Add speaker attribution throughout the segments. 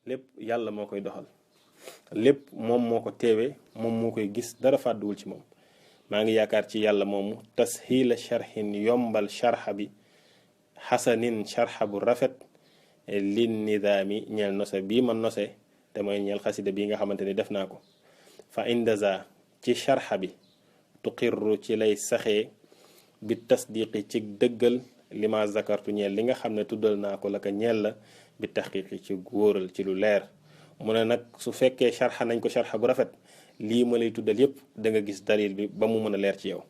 Speaker 1: lépp yàlla moo koy doxal lépp moom moo ko teewee moom moo koy gis dara fàdduwul ci moom maa ngi yaakaar ci yàlla moomu tashiila sharhin yombal sharxa bi xasanin sharxa bu rafet lin nidaami ñeel nose bii man nose te mooy ñeel xasida bii nga xamante ni def naa ko fa indaza ci sharxa bi tuqirru ci lay saxee bi tasdiqi ci dëggal li ma zakartu ñeel li nga xam ne tuddal naa ko la ko ñeel la bi taxqiqi ci wóoral ci lu leer mu ne nag su fekkee sharxa nañ ko sharxa bu rafet lii ma lay tuddal yépp da nga gis dalil bi ba mu mën a leer ci yow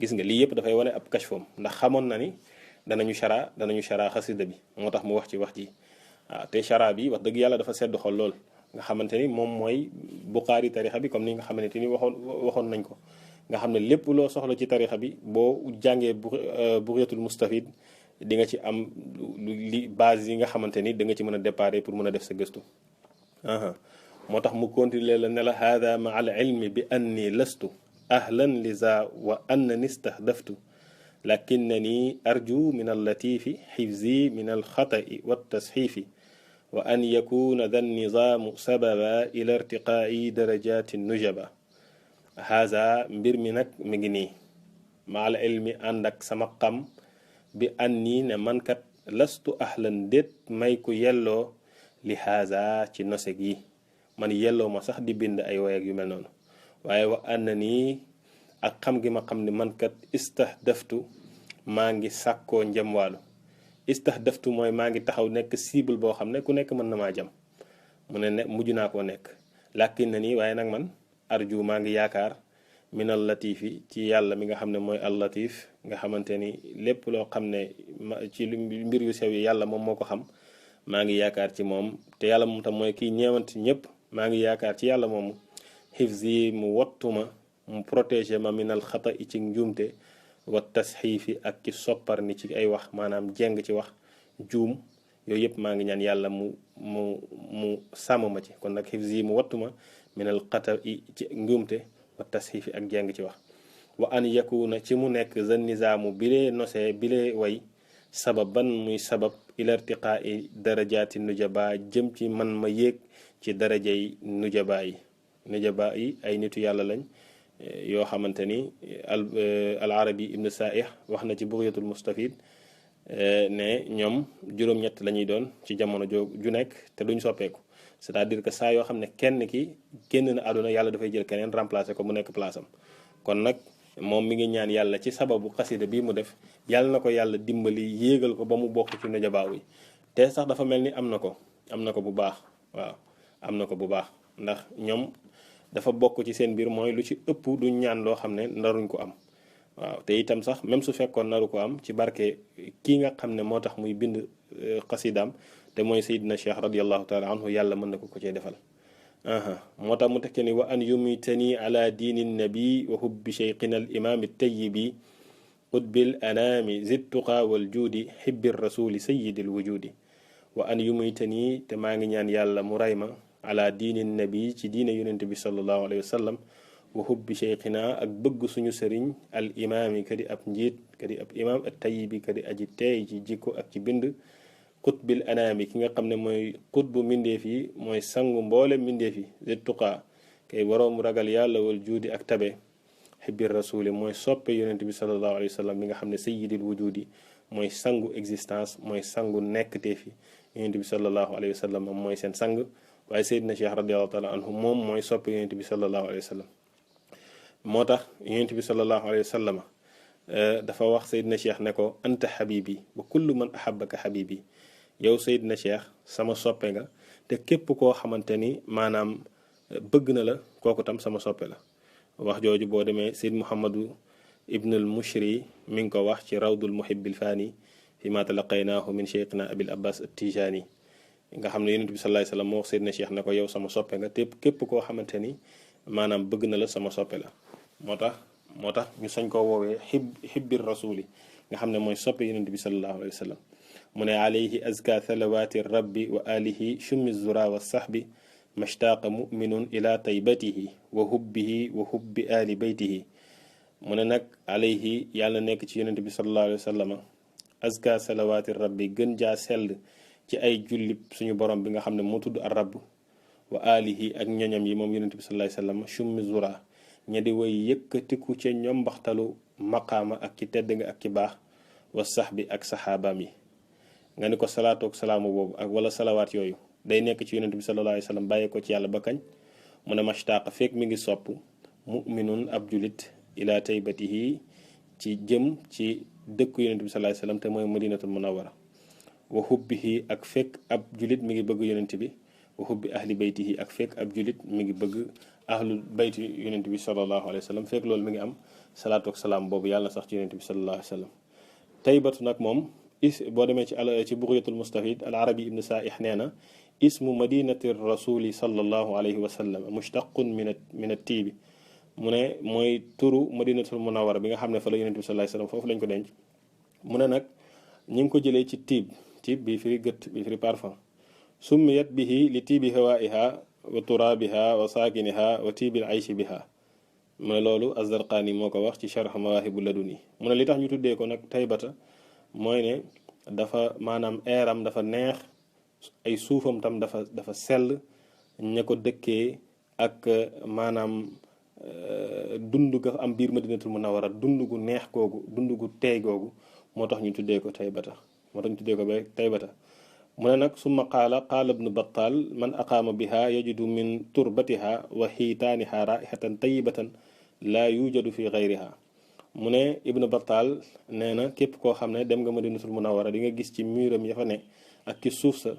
Speaker 1: gis nga lii yépp dafay wane ab kashfam ndax xamoon na ni danañu shara xasida bi moo tax mu wax ci wax ji waaw te shara bi wax dëgg yàlla dafa sedd xol lool nga xamante ni moom mooy buxaari tarixa bi comme ni nga xamante ni waxoon nañ ko nga xam ne lépp loo soxla ci tarixa bi boo jàngee bughyatul mustafid di nga ci am li base yi nga xamante ni da nga ci mën a déparé pour mën a def sa gëstu moo tax mu continuer la ne la hada ma al ilmi bi anni lastu ahlan liza wa annani istahdaftu lakinnani arju min allatifi xifzi min alxatai waltasxiifi wa an yakuna da nizaamu sababa ila irtiqaa'i darajati nujaba haza mbir mi nag mi ngi nii maal ilmi ànd ak sama xam bi anni ne mankat lastu ahlan déet may ku yelloo li haza ci nose gi man yelloo ma sax di bind ay woy ak yu mel noonu waaye wa ànd nii ak xam gi ma xam ne mankat istahdaftu maa ngi sàkkoo njamwaalu istahdaftu mooy maa ngi taxaw nekk cible boo xam ne ku nekk mën na maa jam mu ne mujj naa koo nekk làkkin na nii waaye nag man arju maa ngi yaakaar minal latifi ci yàlla mi nga xam ne mooy al latif nga xamante ni lépp loo xam ne ci mbir yu sew yi yàlla moom moo ko xam maa ngi yaakaar ci moom te yàlla moom tam mooy kiy ñeewanti ñëpp maa ngi yaakaar ci yàlla moomu xifzi mu wottuma mu protéger ma minal xata i ci njuumte wa tasxiifi ak ci soppar ni ci ay wax maanaam jeng ci wax juum yooyu yëpp maa ngi ñaan yàlla mu sàmm ma ci kon nag xifzi mu wattuma minal xata i ci njuumte wa tasxiifi ak jeng ci wax wa an yakuna ci mu nekk za nizaamu bilee nosee bilee way sababan muy sabab ila irtiqaa i darajaati nujaba jëm ci man ma yéeg ci darajay nujaba yi ay nitu yàlla lañ yoo xamante ni al arabi ibn sa'ih wax na ci bughyatul mustafid ne ñoom juróom-ñett la ñuy doon ci jamono ju nekk te duñ soppeeku c'est-à-dire que saa yoo xam ne kenn ki génn na àdduna yàlla dafay jël keneen remplacer ko mu nekk place am kon nag moom mi ngi ñaan yàlla ci sababu xasida bii mu def yàlla na ko yàlla dimbali yéegal ko ba mu bokk ci nujabaa yi te sax dafa mel ni am na ko bu baax waaw am na ko bu baax ndax ñoom dafa bokk ci seen mbir mooy lu ci ëpp du ñaan loo xam ne naruñ ko am waaw te itam sax même su fekkoon naru ko am ci barke kii nga xam ne moo tax muy bind xasidaam te mooy Seydina Cheikh radiallahu taala anhu yàlla mën na ko cee defal moo tax mu tekki ni wa an yumitani ala diini nabi wa hubbi cheikhina al imami tayibi qutbil anaami zittuqa wal juudi xibbir rasuli sayidil wujudi wa an yumitani te maa ngi ñaan yàlla mu ray ma ala diini nabi ci diine yonent bi sallallahu alayhi wa sallam wa hubbi cheikhina ak bëgg suñu sëriñ al imaami kadi ab njiit kadi ab imam at tayibi kadi aji teey ci jikko ak ci bind qutbil anaami ki nga xam ne mooy qutbu mbindeef yi mooy sangu mboole mbindeef yi zittuqa kay waroom ragal yàlla wal juudi ak tabe xibbir rasuli mooy soppe yonent bi sallallahu alayhi wa sallam mi nga xam ne sayyidil wujudi mooy sangu existence mooy sangu nekkteef yi yonent bi sallallahu alayhi wa sallam mooy seen sang waaye Seydina Cheikh radiallahu taala anhu moom mooy soppe yonent bi sallallahu alayhi wa sallam moo tax yonent bi sallallahu alayhi wa sallam dafa wax Seydina Cheikh ne ko anta xabibi wa kullu man ahabbaka xabibi yow Seydina Cheikh sama soppe nga te képp koo xamante ni maanaam bëgg na la kooku tam sama soppe la wax jooju boo demee Seyd Muhammadu ibnul Mushri mi ngi ko wax ci rawdul muhibbil faani fi ma talaqaynaahu min cheikhina abil abbas at-Tijani nga xam ne yonent bi sallallahu alayhi wasallam moo wax Seydina Cheikh ne ko yow sama soppe nga te képp koo xamante ni maanaam bëgg na la sama soppe la moo tax ñu sañ koo woowee xibbir rasuli nga xam ne mooy soppe yonent bi sallallahu alayhi wasallam mu ne alayhi azka salawaati rabbi wa alihi shummi zura wa sahbi mashtaaqa muminun ila taybatihi wa hubbihi wa hubbi ali baytihi mu ne nag alayhi yàlla nekk ci yonent bi sallallahu alayhi wa sallam azka salawaati rabbi gën jaa sell ci ay jullib suñu borom bi nga xam ne moo tudd ar rabb wa alihi ak ñoñam yi moom yonent bi sallallahu alayhi wasallam shummi zura ña di way yëkkatiku ca ñoom mbaxtalu maqaama ak ci tedd nga ak ci baax wa sax bi ak saxaabaam yi nga ni ko salaatu ak salaamu boobu ak wala salawaat yooyu day nekk ci yonent bi sallallahu alayhi wasallam bàyyee ko ci yàlla ba kañ mu ne mashtaaqa fekk mi ngi sopp mu'minun ab julit ila taybatihi ci jëm ci dëkku yonent bi sallallahu alayhi wasallam te mooy madinatul munawwara wa hubbihi ak fekk ab julit mi ngi bëgg yonent bi wa hubbi ahli baytihi ak fekk ab julit mi ngi bëgg ahlul bayti yonent bi sallallahu alayhi wasallam fekk loolu mi ngi am salaatu ak salaam boobu yàlla sax ci yonent bi sallallahu alayhi wasallam taybatu nag moom boo demee ci bughyatul mustafid al arabi ibn sa'ih nee na ismu madinati rasuli sallallahu alayhi wasallam mushtaqun min at-tiibi mu ne mooy turu madinatul munawwara bi nga xam ne fa la yonent bi sallallahu alayhi wasallam foofu lañ ko denc mu ne nag ñi ngi ko jëlee ci tiib bi firi gët bi firi parfum summiyat bihi li tiibi hawaiha wa turabiha wa saakiniha wa tiibil ayshi biha mu ne loolu az-Zarqaani moo ko wax ci sharh mawaahibu laduni mu ne li tax ñu tuddee ko nag taybata mooy ne dafa maanaam eeram dafa neex ay suufam tam dafa sell ña ko dëkkee ak maanaam dund ga am biir madinatul munawwara dund gu neex googu dund gu teey googu moo tax ñu tuddee ko taybata moo tax ñu tuddee ko ba taybata mu ne nag summa qaala ibnu battal man aqaama biha yajidu min turbatiha wa xiitaaniha raihatan tayyibatan laa yujadu fi gayriha mu ne ibnu battal nee na képp koo xam ne dem nga madinatul munawwara di nga gis ci muram ya fa ne ak ci suuf sa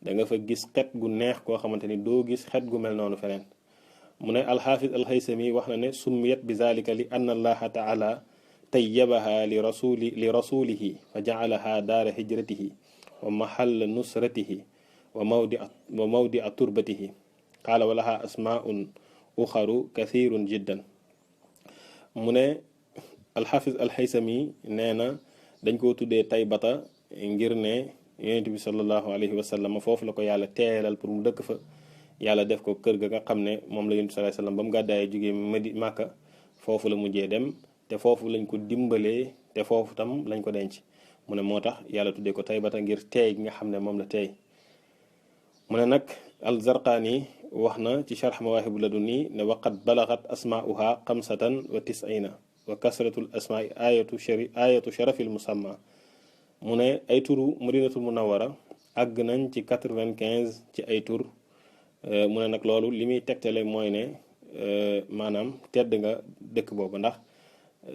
Speaker 1: da nga fa gis xet gu neex koo xamante ni doo gis xet gu mel noonu feneen mu ne alxaafis alxaysami wax na ne summiyat bi zalika li anna allaha taala tayyabaha li rasulihi fa jaalaha daara hijratihi wa mahalla nusratihi wa mawdia turbatihi qaala wa laha asmaun uxaru kathirun jiddan mu ne alxaafis alxaysami nee na dañ koo tuddee taybata ngir ne yonent bi sallallahu alayhi wa sallam foofu la ko yàlla teelal pour mu dëkk fa yàlla def ko kër ga nga xam ne moom la yonent bi sallallahu alayhi wa sallam ba mu gàddaayee jógee Màkka foofu la mujjee dem te foofu lañ ko dimbalee te foofu tam lañ ko denc mu ne moo tax yàlla tuddee ko taybata ngir teey gi nga xam ne moom la teey mu ne nag al-Zarqaani wax na ci sharh mawaahibu laduni ne waqad balagat asmaa'uha xamsatan wa tis'ina wa kasratul asmaa'i ayatu sharafil musamma mu ne ay turu madinatul munawwara àgg nañ ci 95 ci ay tur mu ne nag loolu li muy tegtale mooy ne maanaam tedd nga dëkk boobu ndax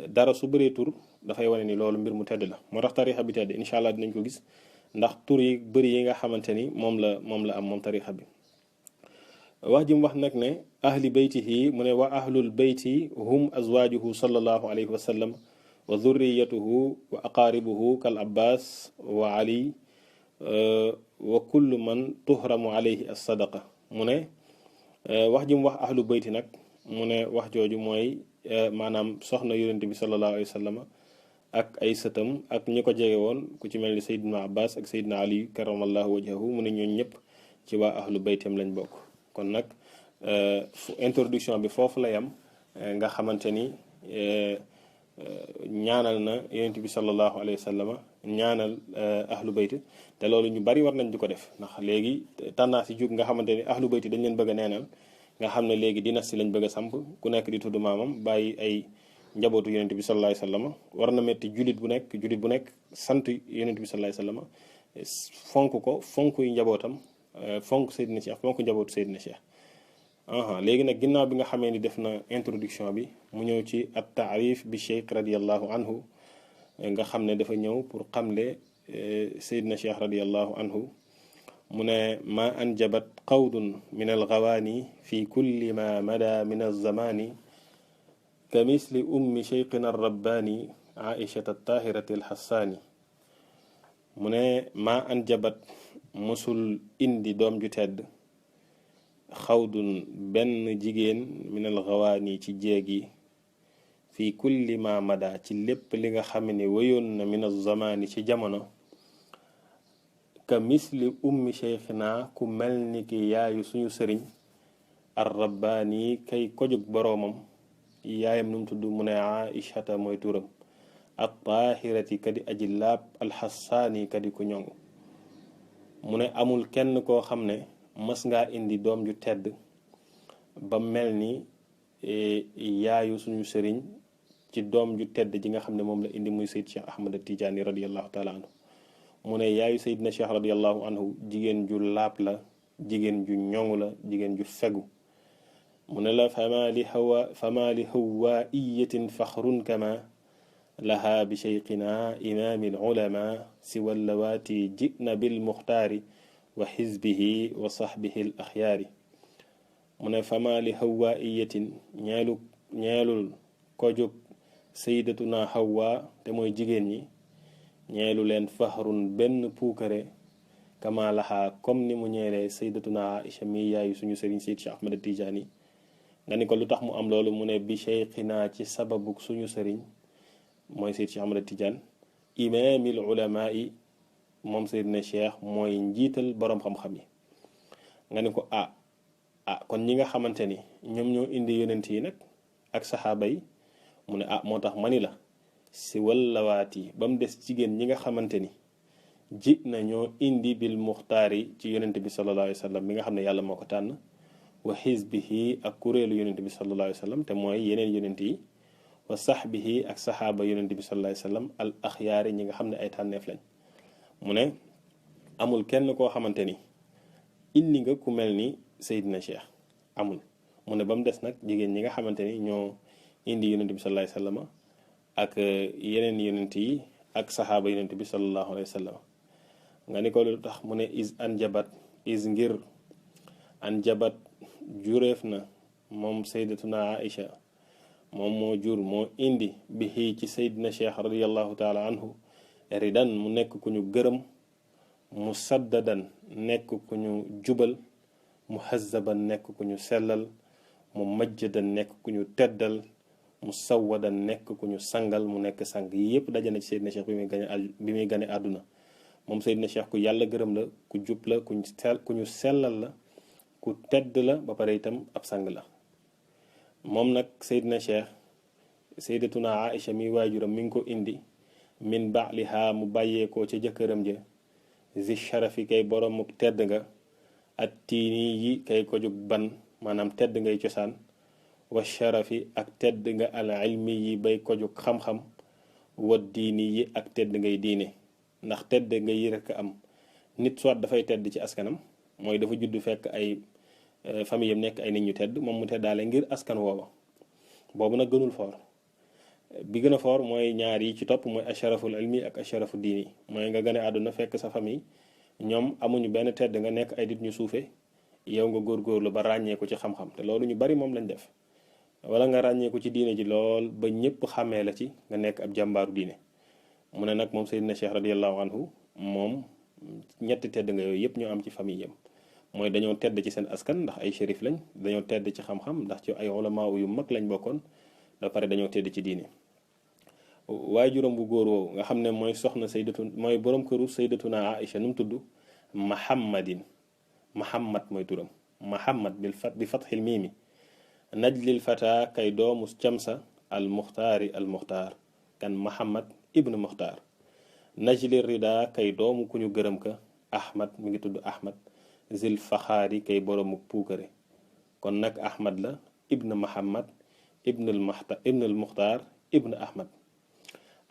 Speaker 1: dara su bëree tur dafay wane ni loolu mbir mu tedd la moo tax tarixa bi tedd incha allah dinañ ko gis ndax tur yi bëri yi nga xamante ni moom la am moom tarixa bi wax ji mu wax nag ne ahli baytihi mu ne wa ahlul bayti hum azwaajuhu sallallahu alayhi wa sallam wa dhurriyatuhu wa aqaaribuhu kal abbas wa ali wa kullu man tuhramu alayhi as-sadaqa mu ne wax ji mu wax ahlu bayti nag mu ne wax jooju mooy maanaam soxna yonent bi sallallahu alayhi wa sallam ak ay sëtam ak ñi ko jege woon ku ci mel ni Seydina Abbas ak Seydina Ali karamallahu wajhahu mu ne ñooñu ñëpp ci waa ahlu baytam lañ bokk kon nag introduction bi foofu la yam nga xamante ni ñaanal na yonent bi sallallahu alayhi wa sallam ñaanal ahlu bayt te loolu ñu bari war nañ di ko def ndax léegi tendance yi jug nga xamante ni ahlu bayt dañ leen bëgg a neenal nga xam ne léegi dynastie lañ bëgg a samp ku nekk di tudd maamam bàyyi ay njabootu yonent bi sallallahu alayhi wa sallam war na metti julit bu nekk sant yonent bi sallallahu alayhi wa sallam fonk ko fonk yu njabootam fonk Seydina Cheikh fonk njabootu Seydina Cheikh léegi nag ginnaaw bi nga xamee ni def na introduction bi mu ñëw ci at taarif bi cheikh radiallahu anhu nga xam ne dafa ñëw pour xamle Seydina Cheikh radiallahu anhu mu ne ma anjabat qawdun min algawaani fi kulli ma mada min alzamaani ka misli ummi cheikhina arrabbaani aishata tahirati alxassaani mu ne ma anjabat musul indi doom ju tedd xawdun benn jigéen minal xawaani ci jéeg yi fii kulli ma mada ci lépp li nga xam ne wéyoon na minal zamaani ci jamono ka misli ummi cheikhina ku mel ni ki yaayu suñu sëriñ ar rabbaani kay kojug boroomam yaayam nu mu tudd mu ne aishata mooy turam at taahirati kadi aji laab alxassaani kadi ku ñoŋ mu ne amul kenn koo xam ne mas ngaa indi doom ju tedd ba mel ni yaayu suñu sëriñ ci doom ju tedd ji nga xam ne moom la indi muy Seyd Cheikh Ahmad Tijaani radiallahu taala anhu mu ne yaayu Seydina Cheikh radiallahu anhu jigéen ju laab la jigéen ju ñoŋ la jigéen ju fegu mu ne la fama li hawaiyatin faxrun kama laha bi cheyqina imaami alulama siwa lawaati jina bilmuxtaari wa xizbihi wa saxbihi al axyaari mu ne fama li hawaiyatin ñeelul ko jóg sayyidatuna Hawa te mooy jigéen ñi ñeelu leen faxrun benn puukare kama laha comme ni mu ñeelee sayyidatuna Aïcha mi yaayu suñu sëriñ Seyd Cheikh Ahmad Tijaani nga ni ko lu tax mu am loolu mu ne bi cheyqina ci sababu suñu sëriñ mooy Seyd Cheikh Ahmad Tidiane imaamil ulamaa yi moom Seydina Cheikh mooy njiital boroom xam-xam yi nga ni ko kon ñi nga xamante ni ñoom ñoo indi yonent yi nag ak saxaaba yi mu ne moo tax mani la si wallawaat yi ba mu des jigéen ñi nga xamante ni ji na ñoo indi bil muxtaar yi ci yonent bi sallallahu alayhi wa sallam mi nga xam ne yàlla moo ko tànn wa xisbihi ak kuréelu yonent bi sallallahu alayhi wa sallam te mooy yeneen yonent yi wa saxbihi ak saxaaba yonent bi sallallahu alayhi wa sallam al axyaari ñi nga xam ne ay tànneef lañ mu ne amul kenn koo xamante ni indi nga ku mel ni Seydina Cheikh amul mu ne ba mu des nag jigéen ñi nga xamante ni ñoo indi yonent bi sallallahu alayhi wa sallam ak yeneen yonent yi ak saxaaba yonent bi sallallahu alayhi wa sallam nga ni ko lu tax mu ne ngir anjabat jureef na moom sayyidatuna Aïcha moom moo jur moo indi bi xii ci Seydina Cheikh radiallahu taala anhu ridan mu nekk ku ñu gërëm mu saddadan nekk ku ñu jubal mu hazzaban nekk ku ñu sellal mu majjadan nekk ku ñu teddal mu sawwadan nekk ku ñu sangal mu nekk sang yépp daje na ci Seydina Cheikh bi muy gane àdduna moom Seydina Cheikh ku yàlla gërëm la ku jub la ku ñu sellal la ku tedd la ba pare itam ab sang la moom nag Seydina Cheikh Sayyidatuna Aïcha mi waajuram mi ngi ko indi min baaliha mu bàyyeekoo ca jëkkëram ja zi sharafi kay boroomu tedd nga at tiini yi kay ko jug ban maanaam tedd ngay cosaan wa sharafi ak tedd nga al ilmi yi bay ko jug xam-xam wa diini yi ak tedd ngay diine ndax tedd nga yi rek am nit soit dafay tedd ci askanam mooy dafa judd fekk ay famille yam nekk ay nit ñu tedd moom mu teddaale ngir askan woowa boobu nag gënul foor bi gën a foor mooy ñaar yi ci topp mooy asharaful ilmi ak asharafu diini mooy nga gane àdduna fekk sa famille ñoom amuñu benn tedd nga nekk ay nit ñu suufe yow nga góorgóorlu ba ràññeeku ci xam-xam te loolu ñu bari moom lañ def wala nga ràññeeku ci diine ji lool ba ñëpp xàmmee la ci nga nekk ab jàmbaaru diine mu ne nag moom Seydina Cheikh radiallahu anhu moom ñetti tedd nga yooyu yëpp ñoo am ci famille yam mooy dañoo tedd ci seen askan ndax ay shérif lañ dañoo tedd ci xam-xam ndax ci ay ulama yu mag lañ bokkoon da pare dañoo tedd ci diine waajuram bu góor woowu nga xam ne mooy soxna mooy borom këru sayyidatuna Aïcha nu mu tudd Muhammadin Muhammad mooy turam Muhammad bi fatxil miimi najlil fata kay doomu camsa al muxtaari al muxtaar kan Muhammad ibnu muxtaar najli rida kay doomu ku ñu gërëm ka Ahmad mi ngi tudd Ahmad zil faxaari kay boroomu puukare kon nag Ahmad la ibnu Muhammad ibnul muxtaar ibnu Ahmad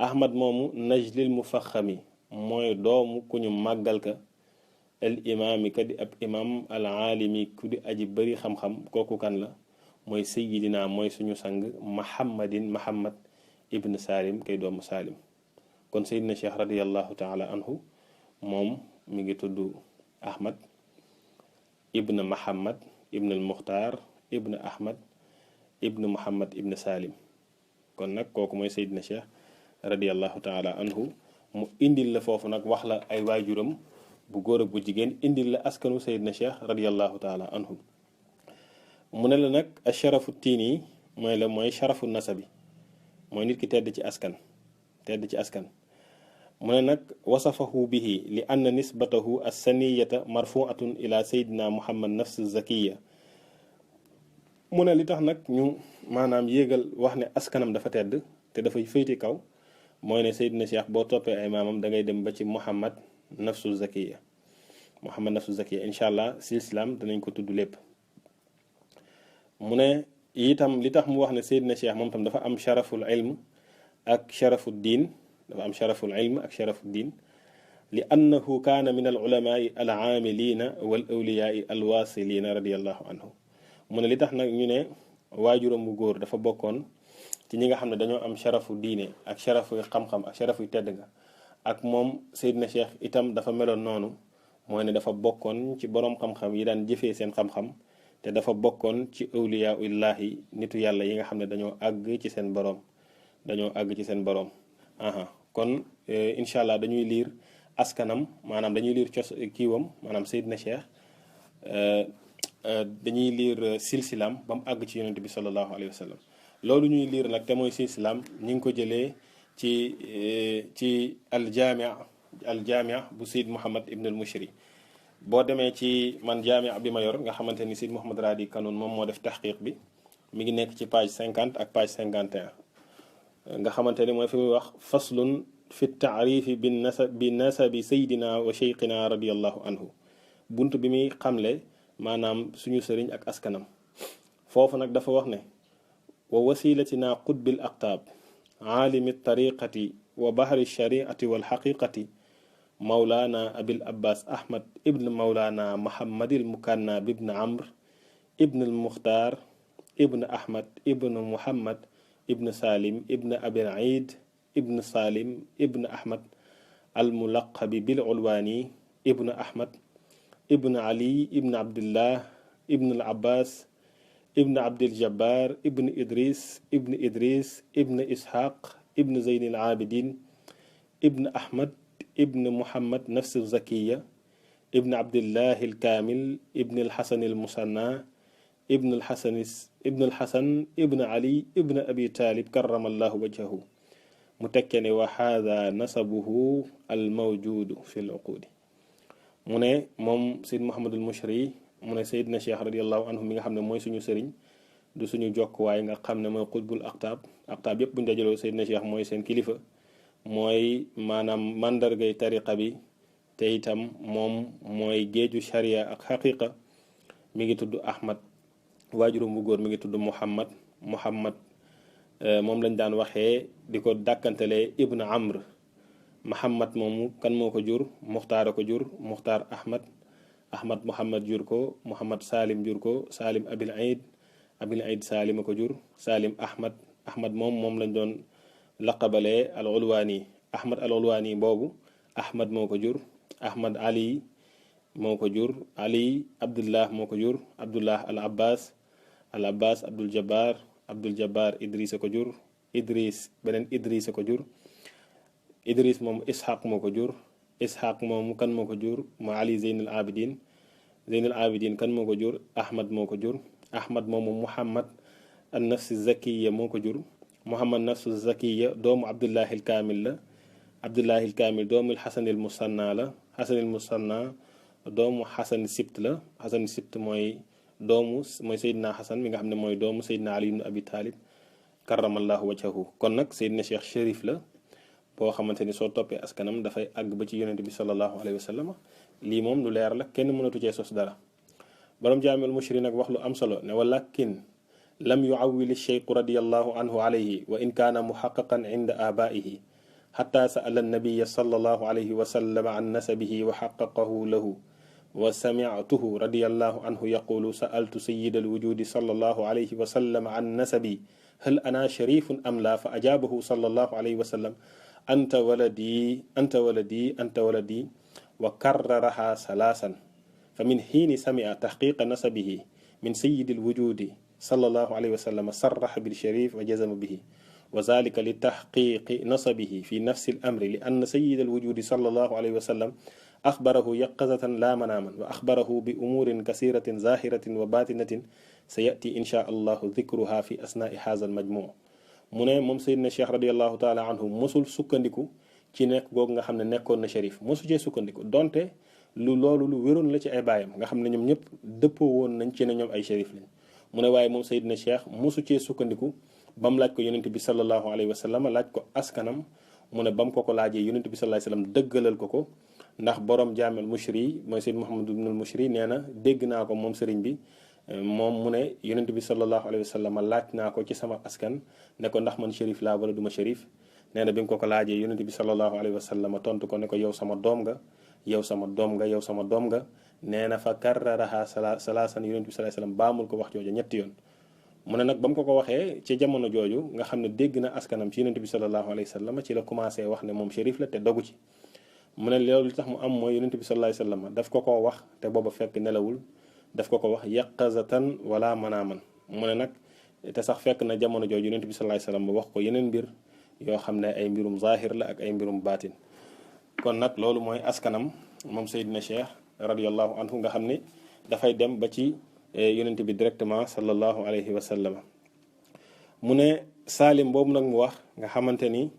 Speaker 1: Ahmad moomu najlil mufaxami mooy doomu ku ñu màggal ka al imaami ka di ab imam al aalimi ku di aji bari xam-xam kooku kan la mooy sayyidina mooy suñu sang Muhammad ibn Salim kay doomu Salim kon Seydina Cheikh radiallahu taala anhu moom mi ngi tudd Ahmad ibn Muhammad ibn al Muxtaar ibn Ahmad ibn Muhammad ibn Salim kon nag kooku mooy Seydina Cheikh radiallahu taala anhu mu indil la foofu nag wax la ay waajuram bu góor ak bu jigéen indil la askanu Seydina Cheikh radiallahu taala anhu mu ne la nag asharafu tiini mooy sharafu nasabi mooy nit ki tedd ci askan mu ne nag wasafahu bihi li anna nisbatahu assaniyata marfuatun ila Seydina Muhammad nafs zakiya mu ne li tax nag ñu maanaam yéegal wax ne askanam dafa tedd te dafay féyti kaw mooy ne Seydina Cheikh boo toppee ay maamam da ngay dem ba ci Muhammad nafsu zakiya Muhammad nafsu zakiya incha allah silsilaam danañ ko tudd lépp. mu ne itam li tax mu wax ne Seydina Cheikh moom tam dafa am sharaful ilm ak sharafu diin dafa am sharaful ilm ak sharafu diin li annahu kaana min al ulamaai al aamilina wal awliyaai al wasilina radiallahu anhu. mu ne li tax nag ñu ne waajuram bu góor dafa bokkoon ci ñi nga xam ne dañoo am sharafu diine ak sharafu xam-xam ak sharafu tedd nga ak moom Seydina Cheikh itam dafa meloon noonu mooy ne dafa bokkoon ci boroom xam-xam yi daan jëfee seen xam-xam te dafa bokkoon ci awliyaa ullahi nitu yàlla yi nga xam ne dañoo àgg ci seen boroom kon incha allah dañuy liir askanam maanaam dañuy liir kiiwam maanaam Seydina Cheikh dañuy liir silsilaam ba mu àgg ci yonent bi sallallahu alayhi wa sallam. loolu ñuy liir nag te mooy silsilaam ñi ngi ko jëlee ci aljaamia bu Seyd Muhammad ibn al Mushri. boo demee ci man jaamia bi ma yor nga xamante ni Seyd Muhammad Raadi Kanoun moom moo def taxqiq bi mi ngi nekk ci page 50 ak page 51 nga xamante ni mooy fi muy wax faslun fi taarifi bi nasabi saydina wa cheikhina radiallahu anhu. bunt bi muy xamle maanaam suñu sëriñ ak askanam. foofu nag dafa wax ne wa wasilatina qutbil aqtaab aalimi tariqati wa bahri shariati wal xaqiqati mawlaana abil abbas ahmad ibn mawlaana muhammadil mukanna bibn amr ibn al muxtaar ibn ahmad ibn muhammad ibn salim ibn abil aid ibn salim ibn ahmad al mulaqabi bil ulwaani ibn ahmad ibn ali ibn abdullah ibn al abbas ibn abdil jabbar ibn idris ibn ishaq ibn zeyn al abidin ibn ahmad ibn muhammad nafs zakiya ibn abdillahi al kamil ibn al hasan al musanna ibn al hasan ibn ali ibn abi talib karamallahu wajhahu mu tekke ne wa hadha nasabuhu al mawjudu fi al uqudi. mu ne moom Seyd Muhammadul Mushri mu ne Seydina Cheikh radiallahu anhu mi nga xam ne mooy suñu sëriñ du suñu jokkuwaay nga xam ne mooy xutbul aqtaab yépp buñu dajaloo Seydina Cheikh mooy seen kilifa mooy maanaam màndargay tariqa bi te itam moom mooy géeju sharia ak xaqiqa. mi ngi tudd Ahmad waajuram bu góor mi ngi tudd Muhammad moom lañ daan waxee di ko dàkkantelee Ibn Amr. Muhammad moomu kan moo ko jur Muxtaar a ko jur Muxtaar Ahmad Muhammad jur ko Muhammad Salim jur ko Salim Abil Aid Salim a ko jur Salim Ahmad moom lañ doon laqabalee al ulwaani Ahmad al ulwaani boobu Ahmad moo ko jur Ahmad Ali moo ko jur Ali Abdullah moo ko jur Abdullah al Abbas Abdul Jabbar Idris a ko jur beneen Idris a ko jur Idris moom Ishaq moo ko jur Ishaq moomu kan moo ko jur ma Ali Zeynul Abidin kan moo ko jur Ahmad moo ko jur Ahmad moomu Muhammad an nafsi zakiya moo ko jur Muhammad nafsu zakiya doomu Abdullahil Kaamil la Abdullahil Kaamil doomu Xasanil Musanna la Xasanil Musanna doomu Xasan Sibt la Xasan Sibt mooy Seydina Xasan mi nga xam ne mooy doomu Seydina Ali ibn Abi Talib karamallahu wajhahu. kon nag Seydina Cheikh Chérif la boo xamante ni soo toppee askanam dafay àgg ba ci yonent bi sallallahu alayhi wa sallam. lii moom lu leer la kenn mënatu cee sos dara. borom jaamil mushri nag wax lu am solo ne walakin lam yuawwil cheikh radiallahu anhu alayhi wa in kaana muxaqaqan inda abaihi xata sa'ala annabiya sallallahu alayhi wa sallam an nasabihi wa xaqaqahu lahu wa samictuhu radiallahu anhu yaqulu sa'altu sayyida alwujudi sallallahu alayhi wa sallam an nasabi hal ana sharifun am la fa ajaabahu sallallahu alayhi wa sallam anta waladi wa karraraha salaasan fa min xiini samia taxqiqa nasabihi min sayidi alwujudi sallallahu alayhi wa sallam sarraxa bilsharif wa jazama bihi wa zalika li taxqiqi nasabihi fi nafsi alamri li anna sayida alwujudi sallallahu alayhi wa sallam axbarahu yaqazatan la manaaman wa axbarahu bi umurin kasiratin zahiratin wa batinatin sa yati insha allahu dikruha fi asnaai haza almajmuu. mu ne moom Seydina Cheikh radiallahu taala anhu mosul sukkandiku ci nekk googu nga xam ne nekkoon na shérif mosu cee sukkandiku donte loolu lu wéroon la ci ay baayam nga xam ne ñoom ñëpp dëppoo woon nañ ci ne ñoom ay shérif lañ. mu ne waaye moom Seydina Cheikh mosu cee sukkandiku ba mu laaj ko yonent bi sallallahu alayhi wa sallam laaj ko askanam mu ne ba mu ko laajee yonent bi sallallahu alayhi wa sallam dëggalal ko ndax borom jaamel mushri mooy Seyd Muhammad ibnul Mushri nee na dégg naa ko moom sëriñ bi moom mu ne yonent bi sallallahu alayhi wa sallam laaj naa ko ci sama askan ne ko ndax man shérif laa wala duma shérif nee na bi mu ko laajee yonent bi sallallahu alayhi wa sallam tontu ko ne ko yow sama doom nga yow sama doom nga yow sama doom nga nee na fa karraraha salaasan yonent bi sallallahu alayhi wa sallam baamul ko wax jooju ñetti yoon mu ne nag ba mu ko waxee ci jamono jooju nga xam ne dégg na askanam ci yonent bi sallallahu alayhi wa sallam ci la commencé wax ne moom shérif la te dogu ci mu ne loolu li tax mu am mooy yonent bi sallallahu alayhi wa sallam daf ko koo wax te booba fekk nelawul daf ko ko wax yaqazatan wala manaaman mu ne nag te sax fekk na jamono jooju yonent bi sallallahu alayhi wa sallam wax ko yeneen mbir yoo xam ne ay mbirum zahir la ak ay mbirum baatin kon nag loolu mooy askanam moom Seydina Cheikh radiyallahu anhu nga xam ne dafay dem ba ci yonent bi directement sallallahu alayhi wa sallam mu ne Salim boobu nag mu wax nga xamante ni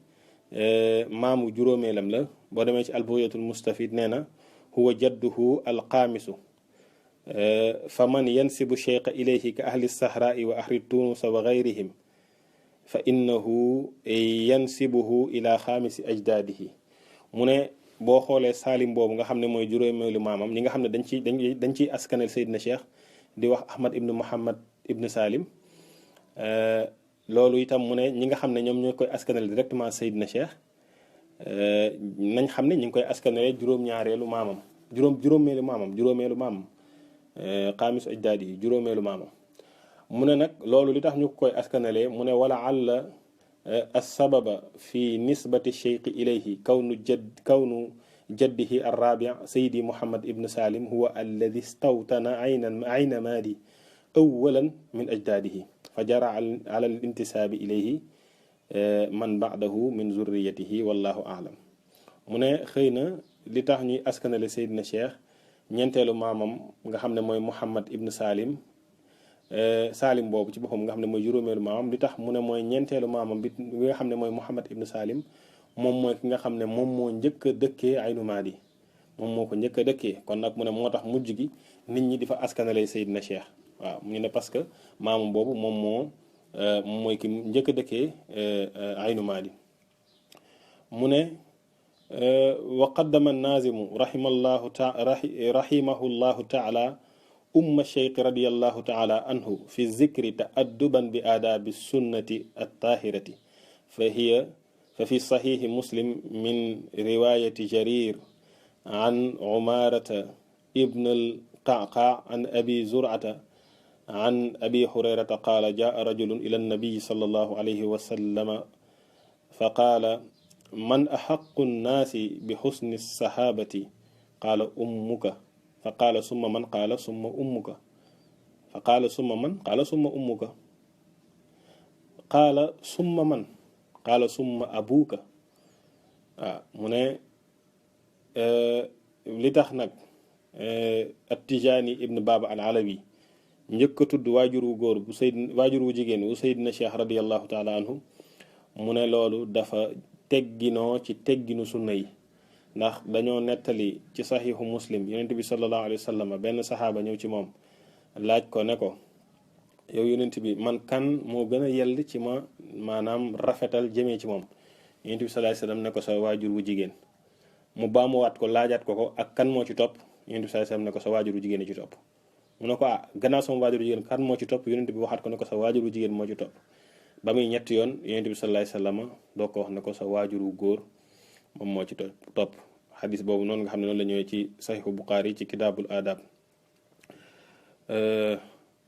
Speaker 1: maamu juróomeelam la boo demee ci albuyatul mustafid nee na huwa jadduhu alxaamisu fa man yansibu cheikha ilayhi ka ahli sahraai wa ahli tunusa wa gayrihim fa innahu yansibuhu ila xaamisi ajdaadihi mu ne boo xoolee Salim boobu nga xam ne mooy juróomeelu maamam ñi nga xam ne dañ ciy askanel Seydina Cheikh di wax Ahmad ibnu Muhammad ibnu Salim loolu itam mu ne ñi nga xam ne ñoom ñoo koy askanel directement Seydina Cheikh nañ xam ne ñi ngi koy askanele juróom-ñaareelu maamam juróomeelu maamam xaamis ajdaadi yi juróomeelu maamam mu ne nag loolu li tax ñu koy askanale mu ne wala àlla as-sababa fi nisbati cheikh ilayhi kawnu jaddihi arrabi sayidi Muhammad ibn Salim huwa alladi stawtana ayna maadi awalan min ajdaadihi fa jara ala al intisaabi ilayhi man ba'dahu min zurriyatihi wallahu a'lam mu ne xëy na li tax ñuy askanale Seydina Cheikh ñeenteelu maamam nga xam ne mooy Muhammad ibn Salim Salim boobu ci boppam nga xam ne mooy juróomeelu maamam li tax mu ne mooy ñeenteelu maamam bi nga xam ne mooy Muhammad ibn Salim moom mooy ki nga xam ne moom moo njëkk a dëkkee Aynu Maadi moom moo ko njëkk a dëkkee kon nag mu ne moo tax mujj gi nit ñi di fa askanale Seydina Cheikh waaw ñu ne parce que maamam boobu moom mooy ki njëkk a dëkkee Aynu Maadi mu ne wa qaddama naazimu rahimahullahu taala umma cheikh radiallahu taala anhu fi zikri taadduban bi aadaabi sunnati attahirati fa fi saxiixi muslim min riwayati jarir an umarata ibn alqaqa an abi zurata an abi hurayrata qaala jaa rajulun ila annabiyi sallallahu alayhi wa sallama fa qaala man axaqu nnaasi bi xusni saxaabati qaala ummuka fa qaala summa man qaala summa ummuka fa qaala summa man qaala summa ummuka qaala summa man qaala summa abuuka waaw mu ne li tax nag At-Tijaani ibn Baba al-Alawi njëkk a tudd waajur wu góor bu waajur wu jigéen wu Seydina Cheikh radiyallahu taala anhu mu ne loolu dafa tegginoo ci tegginu sunna yi ndax dañoo nettali ci saxiixu muslim yonent bi sallallahu alayhi wa sallam benn saxaaba ñëw ci moom laaj ko ne ko yow yonent bi man kan moo gën a yell ci ma maanaam rafetal jëmee ci moom yonent bi sallallahu alayhi wa sallam ne ko sa waajur wu jigéen mu baamuwaat ko laajaat ko ak kan moo ci topp yonent bi sallallahu alayhi wa sallam ne ko sa waajur wu jigéen ci topp mu ne ko gannaaw sama waajur wu jigéen kan moo ci topp yonent bi waxaat ko ne ko sa waajur wu jigéen moo ci topp ba muy ñetti yoon yonent bi sallallahu alayhi wasallam doo ko wax ne ko sa waajur wu góor moom moo ci topp xadis boobu noonu nga xam ne noonu la ñëwee ci saxiixu Buxaari ci kitaabul adab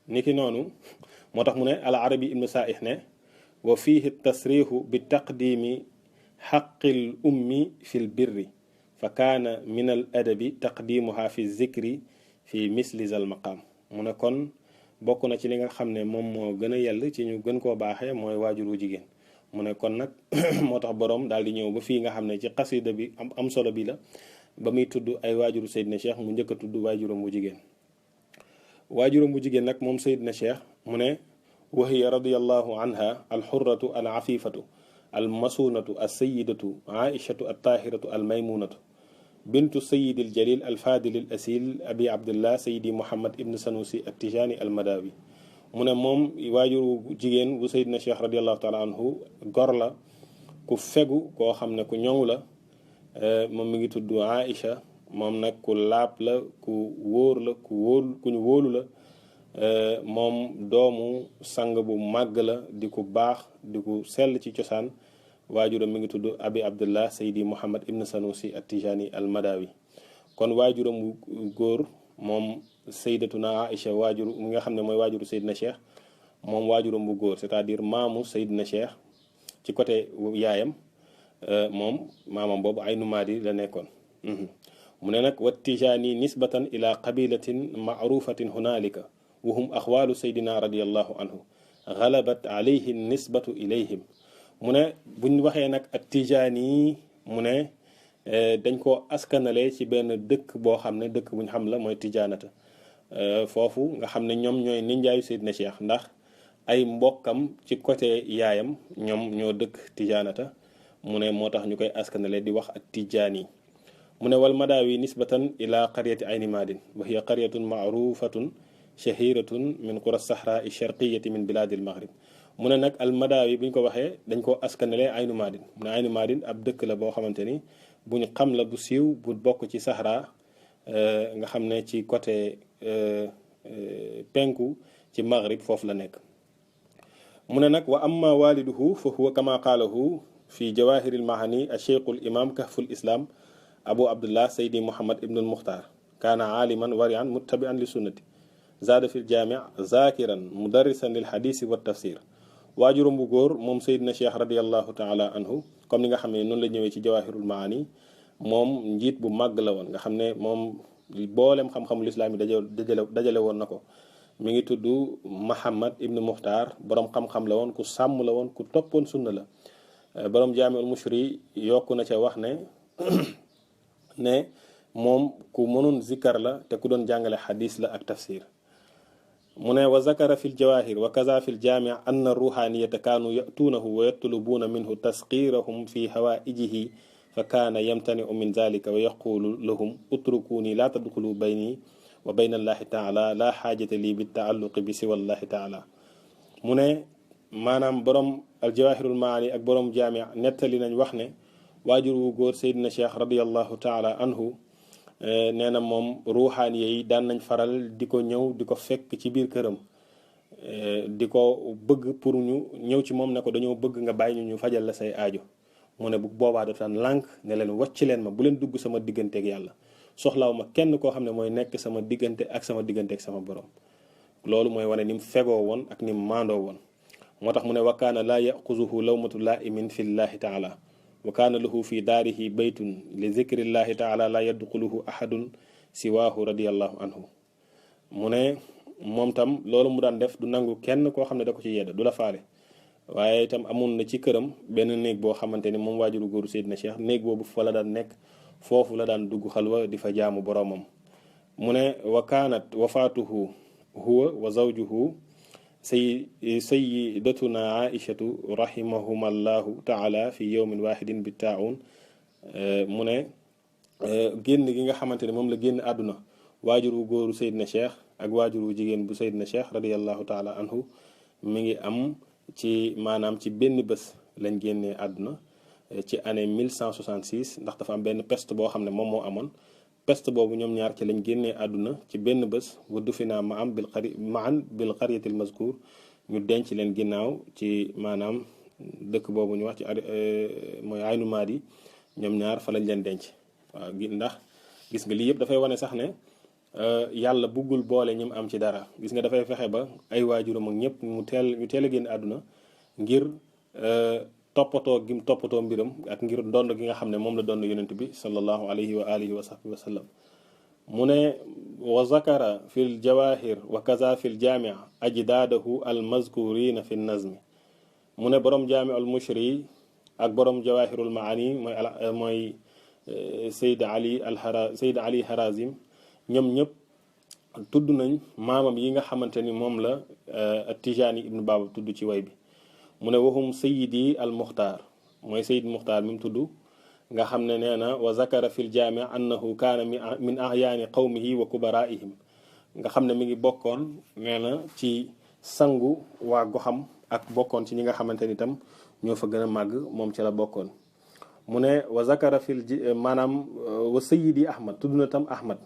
Speaker 1: niki noonu moo tax mu ne al arabi ibnu saih ne wa fihi tasrixu bi taqdimi xaqil ummi fi l birri fa kaana min al adabi taqdimuha fi zikri fi misli zal maqaam mu ne kon bokk na ci li nga xam ne moom moo gën a yell ci ñu gën koo baaxee mooy waajur wu jigéen mu ne kon nag moo tax boroom daal di ñëw ba fii nga xam ne ci xasida bi am solo bi la ba muy tudd ay waajuru Seydina Cheikh mu njëkk a tudd waajuram bu jigéen waajuram bu jigéen nag moom Seydina Cheikh mu ne wa hiya radiyallahu anha alxurratu al afifatu al masunatu al sayidatu aishatu al tahiratu al maymunatu bintu sayidi al jalil al fadil al asil abi abdullah sayidi muhammad ibn sanusi al tijani al madawi mu ne moom waajuru jigéen bu Seydina Cheikh radiallahu taala anhu gor la ku fegu koo xam ne ku ñoŋ la moom mi ngi tudd Aïcha moom nag ku laab la ku wóor la ku ñu wóolu la moom doomu sang bu màgg la di ku baax di ku sell ci cosaan waajuram mi ngi tudd abi abdullah saydi muhammad ibn sanusi at-tijani al-madawi kon waajuram bu góor moom sayyidatuna aïcha waajur mi nga xam ne mooy waajuru sayyidina cheikh moom waajuram bu góor c'est-à-dire maamu sayyidina cheikh ci côté yaayam moom maamam boobu aynu maadi la nekkoon mu ne nag wa tijani nisbatan ila qabilatin ma'rufatin hunalika wa hum axwaalu saydina radiallahu anhu galabat alayhi nisbatu ilayhim mu ne buñ waxee nag at tijaani mu ne dañ koo askanale ci benn dëkk boo xam ne dëkk buñ xam la mooy tijaanata foofu nga xam ne ñoom ñooy ninjaayu saydina cheikh ndax ay mbokkam ci côté yaayam ñoom ñoo dëkk tijaanata mu ne moo tax ñu koy askanale di wax at tijaani mu ne wal madawi nisbatan ila qaryati ayni maadin wa hiya qaryatun ma'rufatun shahiratun min qura sahra sharqiyati min biladil maghrib mu ne nag al madawi bu ñu ko waxee dañ koo askanale aynu maadin mu ne aynu maadin ab dëkk la boo xamante ni bu ñu xam la bu siiw bu bokk ci sahra nga xam ne ci côté penku ci maghrib foofu la nekk mu ne nag wa amma waliduhu fa huwa kama qaalahu fi jawahiril mahani ash-shaykhul imam kahful islam abu abdullah saydi muhammad ibn al mukhtar kaana aliman warian muttabi'an li sunnati zaada fil jaami' zakiran mudarrisan lil hadisi wa tafsir waajuram bu góor moom sayyidina cheikh radiallahu taala anhu comme ni nga xam ne noonu la ñëwee ci jawahirul maani moom njiit bu màgg la woon nga xam ne moom boolem xam-xamul islaam yi dajale woon na ko mi ngi tudd muhammad ibn mukhtar borom xam-xam la woon ku sàmm la woon ku toppoon sunna la borom jaami'ul mushri yokku na ca wax ne moom ku mënoon zikkar la te ku doon jàngale xadis la ak tafsir mu ne wa zakara fi ljawahir wa kaza fi ljami' anna ruhaniyata kaanu ya'tuunahu wa yatlubuuna minhu tasqirahum fi hawaijihi fa kaana yamtani'u min zalika wa yaqulu lahum utrukuni la tadxulu bayni wa bayna allahi taala la xaajata lii bi taalluqi bi siwa allahi taala mu ne maanaam borom aljawahirul maani ak borom jaami' nettali nañ wax ne waajur wu góor Seydina Cheikh radiallahu taala anhu nee na moom ruuxaan yi daan nañ faral di ko ñëw di ko fekk ci biir këram di ko bëgg pour ñu ñëw ci moom ne ko dañoo bëgg nga bàyyi ñu fajal la say aajo mu ne bu boobaa daf daan lànk ne leen wàcc leen ma bu leen dugg sama digganteeg yàlla soxlaaw ma kenn koo xam ne mooy nekk sama diggante ak sama borom loolu mooy wane ni mu fegoo woon ak ni mu maandoo woon moo tax mu ne wa kaana laa yaxuzuhu lawmatu laa'imin fi llahi taala wa kaana lahu fi daarihi baytun li zikrillahi taala la yadxuluhu ahadun siwaahu radiallahu anhu mu ne moom tam loolu mu daan def du nangu kenn koo xam ne da ko ci yedda du la faale waaye itam amoon na ci këram benn néeg boo xamante ni moom waajuru góoru Seydina Cheikh néeg boobu fa la daan nekk foofu la daan dugg xalwa di fa jaamu boroomam mu ne wa kaanat wafaatuhu huwa wa zawjuhu sayyidatuna aishatu rahimahumallahu taala fi yawmin wahidin bi taa'un mu ne génn gi nga xamante ne moom la génn àdduna waajur wu góoru Seydina Cheikh ak waajur wu jigéen bu Seydina Cheikh radiallahu taala anhu mi ngi am ci maanaam ci benn bés lañ génnee àdduna ci année 1166 ndax dafa am benn peste boo xam ne moom moo amoon peste boobu ñoom ñaar ci lañ génnee àdduna ci benn bés waddu fi naa ma am bil qaryatil mazkur ñu denc leen ginnaaw ci maanaam dëkk boobu ñu wax ci mooy aynu maadi ñoom ñaar fa lañ leen denc waaw ndax gis nga lii yëpp dafay wane sax ne yàlla buggul boole ñi mu am ci dara gis nga dafay fexe ba ay waajuram ak ñëpp ñu teel a génn àdduna ngir toppatoo gi mu toppatoo mbiram ak ngir dond gi nga xam ne moom la doon yonent bi sallallahu alayhi wa alihi wa sahbihi wa sallam mu ne wa zakara fi l jawahir wa kaza fi l jaami' ajdaadahu al mazkurina fi nazmi mu ne borom jaami' al mushri ak borom jawahirul maani mooy Seyd Ali Harazim ñoom ñëpp tudd nañ maamam yi nga xamante ni moom la Tijaani ibnu Baaba tudd ci way bi mu ne waxum sayidi al muxtaar mooy sayid muxtaar mi mu tudd nga xam ne nee na wa zakara fil jaami annahu kaana min ahyaani qawmihi wa kubaraihim nga xam ne mi ngi bokkoon nee na ci sangu waa goxam ak bokkoon ci ñi nga xamante ni tam ñoo fa gën a màgg moom ci la bokkoon mu ne wa zakara fil maanaam wa sayidi ahmad tudd na tam ahmad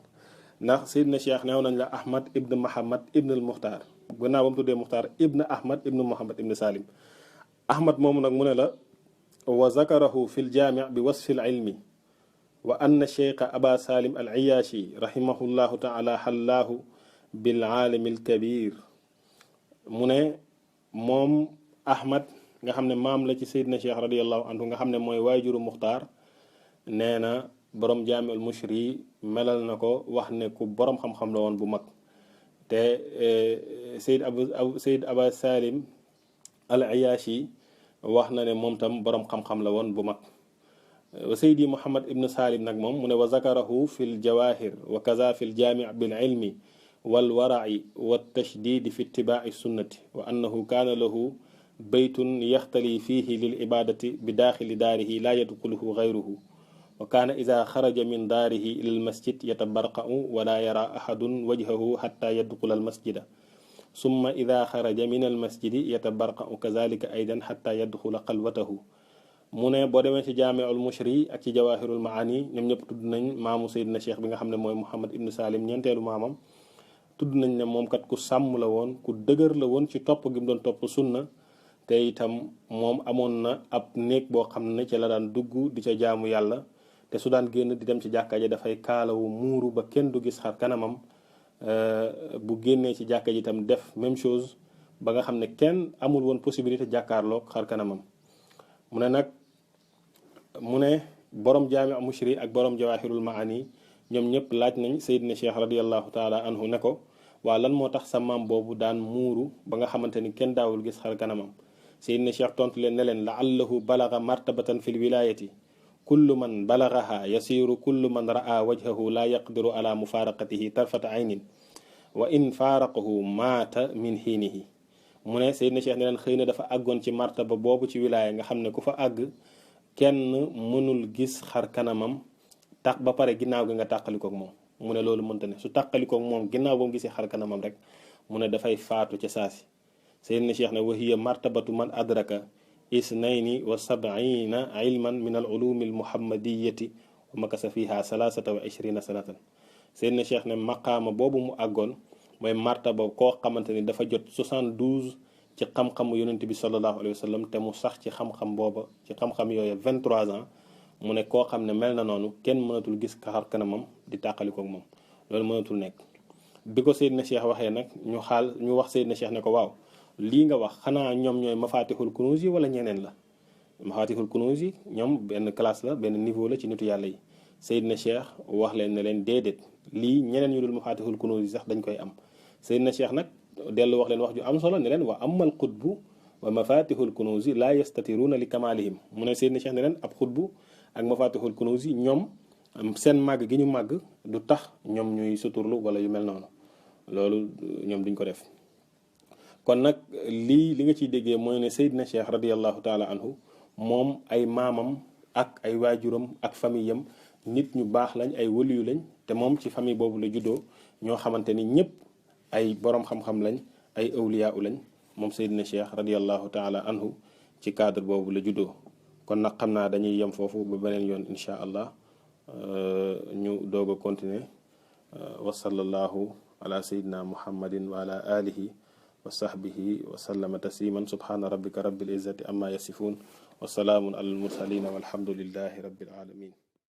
Speaker 1: ndax sayidna cheikh neew nañ la ahmad ibn muhammad ibn al muxtaar gannaaw ba mu tuddee muxtaar ibn ahmad ibn muhammad ibn salim ahmad moomu nag mu ne la wa zakarahu fil jaami bi wasfi al ilmi wa anna cheikha aba salim al iyashi rahimahullahu taala xallaahu bil aalami al kabir mu ne moom ahmad nga xam ne maam la ci Seydina Cheikh radiallahu anhu nga xam ne mooy waajuru muxtaar nee na borom jaami al mushri melal na ko wax ne ku borom xam-xam la woon bu mag te Seyd Aba Salim al Ayashi wax na ne moom tam borom xam-xam la woon bu mag wa Seydi Muhammad ibn Salim nag moom mu ne wa zakarahu fi l jawahir wa kaza fi l jaami bil ilmi wal wara'i wa tashdidi fi ittibaai sunnati wa annahu kaana lahu baytun yaxtali fiihi lil ibadati bi daaxili daarihi laa yadxuluhu gayruhu wa kaana ida xaraja min daarihi ila almasjid yatabarqa'u wala yara ahadun wajhahu xatta yadxula almasjida summa ida xaraja min almasjidi yatabarqa'u kazalika aydan xatta yadxula xalwatahu mu ne boo demee ci jaamiul mushri ak ci jawahirul maani ñoom ñëpp tudd nañ maamu Seydina Cheikh bi nga xam ne mooy Muhammad ibnu Salim ñeenteelu maamam tudd nañ ne moom kat ku sàmm la woon ku dëgër la woon ci topp gi mu doon topp sunna te itam moom amoon na ab néeg boo xam ne ci la daan dugg di ca jaamu yàlla te su daan génn di dem ci jàkka ji dafay kaalawu muuru ba kenn du gis xar kanamam bu génnee ci jàkka ji itam def même chose ba nga xam ne kenn amul woon possibilité jàkkaarloog xar kanamam mu ne nag mu ne borom jaami mushri ak borom jawahirul maani ñoom ñëpp laaj nañ Seydina Cheikh radiallahu taala anhu ne ko waa lan moo tax sa maam boobu daan muuru ba nga xamante ni kenn daawul gis xar kanamam Seydina Cheikh tontu leen ne leen laallahu balaga martabatan fi lwilayati kullu man balagaha yasiru kullu man ra'a wajhahu la yaqdiru ala mufaraqatihi tarfata aynin wa in faaraqahu maata min xiinihi mu ne Seydina Cheikh ne leen xëy na dafa àggoon ci martaba boobu ci wilaya nga xam ne ku fa àgg kenn mënul gis xar kanamam tax ba pare ginnaaw gi nga tàqalikook moom mu ne loolu mënta ne su tàqalikook moom ginnaaw ba mu gisee xar kanamam rek mu ne dafay faatu ca saasi Seydina Cheikh ne wa hiya martabatu man adraka isnayni wa sab'ina ilman min al ulumi al muhammadiyati wa makasa fiha salasata wa ishrina sanatan Seydina Cheikh ne maqaama boobu mu àggoon mooy martaba koo xamante ni dafa jot 72 ci xam-xamu yonent bi sallallahu alayhi wa sallam te mu sax ci xam-xam booba ci xam-xam yooyu 23 ans mu ne koo xam ne mel na noonu kenn mënatul gis xar kanamam di tàqalikook moom loolu mënatul nekk bi ko Seydina Cheikh waxee nag ñu wax Seydina Cheikh ne ko waaw lii nga wax xanaa ñoom ñooy mafatihul kunuuz yi wala ñeneen la mafatihul kunuuz yi ñoom benn classe la benn niveau la ci nitu yàlla yi Seydina Cheikh wax leen ne leen déedéet lii ñeneen ñu dul mafatihul kunuuz yi sax dañ koy am Seydina Cheikh nag dellu wax leen wax ju am solo ne leen wa amal xutbu wa mafatihul kunuuz yi laa yastatiruuna li kamalihim mu ne Seydina Cheikh ne leen ab xutbu ak mafatihul kunuuz yi ñoom seen màgg gi ñu màgg du tax ñoom ñuy suturlu wala yu mel noonu loolu ñoom duñ ko def kon nag li nga ciy déggee mooy ne Seydina Cheikh radiallahu taala anhu moom ay maamam ak ay waajuram ak famille am nit ñu baax lañ ay wëliyu lañ te moom ci famille boobu la juddoo ñoo xamante ni ñëpp ay borom xam-xam lañ ay awliyaa lañ moom Seydina Cheikh radiallahu taala anhu ci cadre boobu la juddoo kon nag xam naa dañuy yem foofu ba beneen yoon incha allah ñu doog a continuer wa sallallahu ala sayyidina muhammadin wa ala alihi wa sahbihi wa sallama tasliman subhana rabbika rabbil izzati amma yasifun wa salaamun alal mursalin walhamdulillahi rabbil alamin